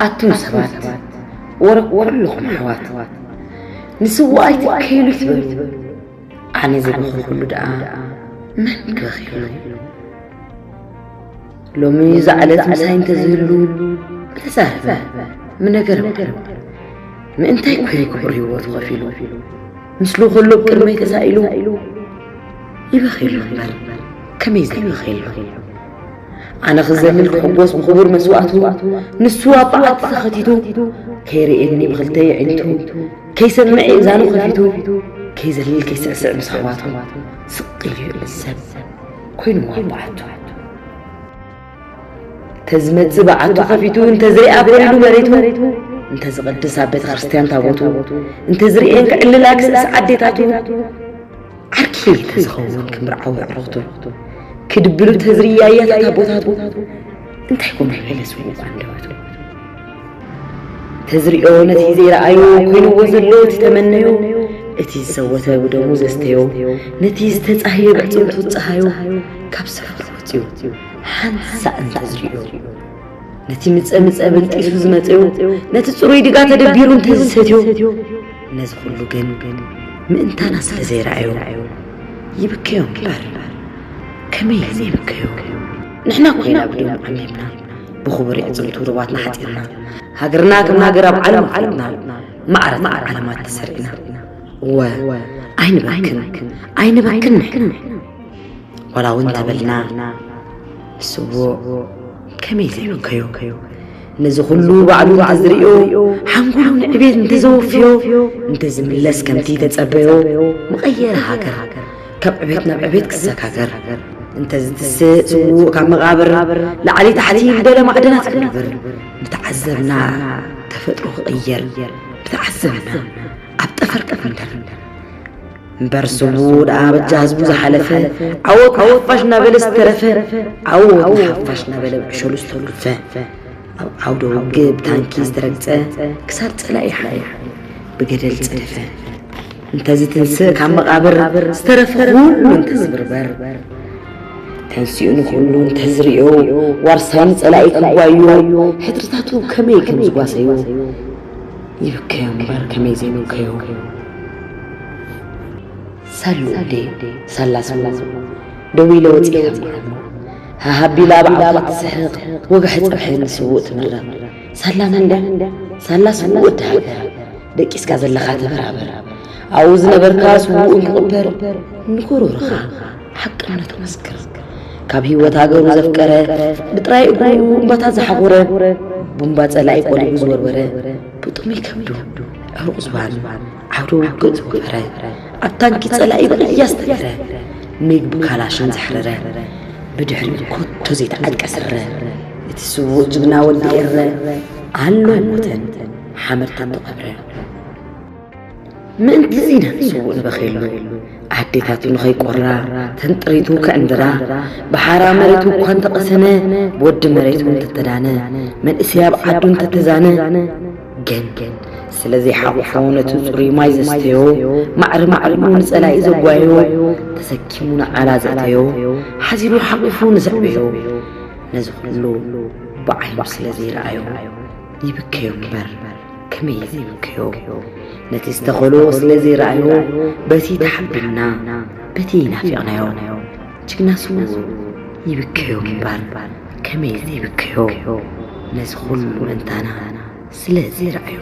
ኣቱም ሰባት፣ ወረ ኩልኹም ኣሕዋት፣ ንስውኣይ ትከይሉ ትበሉ። ኣነ ዝበኸኹሉ ደኣ መን ክበኽየሉ? ሎሚ እዛ ዕለት ምሳይ እንተዝህሉ፣ ምተዛረበ፣ ምነገረ ባዕሉ። ምእንታይ ኮይኑ ክቡር ህይወቱ ከፊሉ? ምስሉ ከሎ ቅድመይ ተሳኢሉ። ይበኽየሉ እምበር፣ ከመይ ዘይበኽየሉ? ኣነ ክዘልል ክሕጎስ ብኽቡር መስዋእቱ፣ ንሱ ኣብ በዓቲ ተኸቲቱ፣ ከይርእየኒ ብኽልተ የዒንቱ፣ ከይሰምዕ የእዛኑ ከፊቱ፣ ከይዘልል ከይስዕስዕ ምስ ኣሕዋቱ፣ ስቕ ኢሉ ይብል ሰብ፣ ኮይኑ ኣብ በዓቱ። እንተዝመጽእ በዓቱ ከፊቱ፣ እንተዝሪኣ ኮሊሉ መሬቱ፣ እንተዝቐድስ ኣብ ቤተ ክርስቲያን ታቦቱ፣ እንተዝርእየን ክዕልላ ክስዕስዕ ኣዴታቱ፣ ዓርኪ ተዝኸውን ክምርዓው ኣዕሩኽቱ፣ ክድብሉ ተዝርኢ ኣያታት ኣቦታቱ፣ እንታይ ኮን ኣይበለ ስዉእ ኣንደበቱ። ተዝሪኦ ነቲ ዘይረኣዮ፣ ኮይንዎ ዘሎ እቲ ተመነዮ፣ እቲ ዝሰወተ ብደሙ ዘስተዮ፣ ነቲ ዝተጻህየ ብዕጽምቱ ዝጸሃዮ፣ ካብ ሰፈሩ ወጽዩ ሓንሳእ እንተዝሪኦ፣ ነቲ ምጸ ምጸ በልጢሱ ዝመጽዮ፣ ነቲ ጽሩይ ድጋ ተደቢሩ እንተዝሰትዮ፣ ነዚ ኩሉ ግን ምእንታና ስለ ዘይረኣዮ፣ ይብከዮ እምበር፣ ከመይ ዘይብከዮ? ንሕና ኮይና ብደሙ ዓሚምና፣ ብኽቡር የዕጽምቱ ሩባትና ሓጺርና፣ ሃገርና ከም ሃገር ኣብ ዓለም ኣፍሊጥና፣ ማዕረታት ዓለማት ተሰሪዕና። እወ፣ ኣይንበክን፣ ኣይንበክን ንሕና። ዋላ እውን ተበልና፣ ስዉእ ከመይ ዘይብከዮ? ነዚ ኩሉ ባዕሉ እንተዝርእዮ፣ ሓንጎሉ ንዕቤት እንተዘወፍዮ፣ እንተዝምለስ ከምቲ ተጸበዮ፣ መቐየሪ ሃገር፣ ካብ ዕቤት ናብ ዕቤት ክሰጋገር፣ እንተዝትስእ ስዉእ ካብ መቓብር፣ ላዕሊ ታሕቲ ዝበለ ማዕድናት ክነብር፣ ምተዓዘብና፣ ተፈጥሮ ክቕየር፣ ምተዓዘብና፣ ኣብ ጠፈር ክፍንደር። እምበር ስዉእ ደኣ በጃ ህዝቡ ዝሓለፈ፣ ዓወት ንሓፋሽ እናበለ ዝተረፈ፣ ዓወት ንሓፋሽ እናበለ ብዕሸሉ ዝተጉልፈ፣ ኣብ ዓውደ ውግእ ብታንኪ ዝተረግጸ፣ ክሳብ ጸላኢ ሓሊፉ ብገደል ጸደፈ። እንተዝትንስእ ካብ መቓብር፣ ዝተረፈ ኩሉ እንተዝብርበር፣ ተንሲኡ ንኹሉ እንተዝርእዮ፣ ዋርሳይ ንጸላኢ ክጓዮ፣ ሕድርታቱ ከመይ ከም ዝጓሰዮ፣ ይብከዮ እምበር ከመይ ዘይብከዮ። ሳሉ እንዴ፣ ሳላ ስሙ፣ ደው ኢለ ወጺኤ ካብ መዓልቦ። ሃሃ ኣቢላ ኣብ ዓውታ ትስሕቕ፣ ወግሐ ጸብሐ ንስዉእ ትምርቕ። ሳላ መን ድያ? ሳላ ስዉእ ወዲ ሃገር። ደቂስካ ዘለኻ ተበራበር። ኣብኡ ዝነበርካ ስዉእ እንክቕበር፣ ንጎረርኻ ሓቅነቱ መስክር። ካብ ህይወት ሃገሩ ዘፍቀረ፣ ብጥራይ እግሩ እምባታት ዝሓጎረ፣ ቡምባ ጸላኢ ቆሊዑ ዝወርወረ፣ ብጥሙይ ከብዱ ዕሩቕ ዝባን ዓውደ ውግእ ዝወፈረ፣ ኣብ ታንኪ ጸላኢ ብቕያ ዝተገረ፣ ምግቢ ካላሽን ዘሕረረ፣ ብድሕሪኡ ኮቶ ዘይተዓጥቀ ስረ፣ እቲ ስዉእ ጅግና ወዲ ኤረ፣ ኣሎ ሞተን ሓመድ ተተቐብረ። ምእንቲ እዚ ኢና ንስዉእ ንበኽየሉ። ኣዴታቱ ንኸይቆራ፣ ተንጥሪቱ ክዕንድራ፣ ብሓራ መሬቱ እኳ እንተቐሰነ፣ ብወዲ መሬቱ እንተተዳነ፣ መንእሰይ ኣብ ዓዱ እንተተዛነ፣ ግን ስለ ዘይሓቑፎ ነቲ ጽሩይ ማይ ዘስተዮ፣ ማዕረ ማዕሪኡ ንጸላኢ ዘጓዮ፣ ተሰኪሙ ንዓላ ዘእተዮ፣ ሓዚሉ ሓቒፉ ንዘዕበዮ፣ ነዚ ኩሉ ብዓይኑ ስለ ዘይረኣዮ፣ ይብከዮ እምበር ከመይ ዘይብከዮ? ነቲ ዝተኸሎ ስለ ዘይረኣዮ፣ በቲ ተሓቢንና፣ በቲ ናፊቕናዮ፣ ጅግና ስዉእ ይብከዮ እምበር ከመይ ዘይብከዮ? ነዚ ኩሉ ምእንታና ስለ ዘይረኣዮ።